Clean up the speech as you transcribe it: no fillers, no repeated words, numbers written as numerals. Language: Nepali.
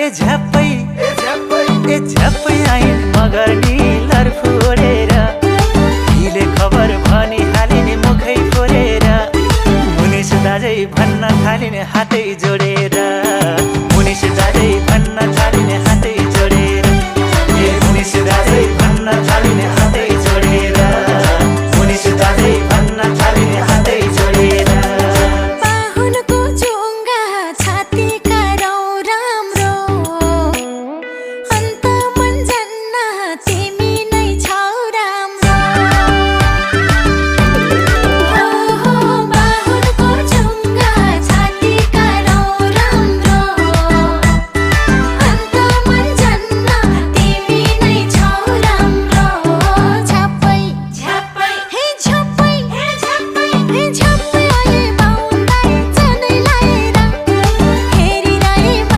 झ्याप्पै आइन् मगर निलर फोरेर हिले खबर भनी हालिने मुखै फोरेर मुनिस दाजै भन्न थालिने हातै जोडेर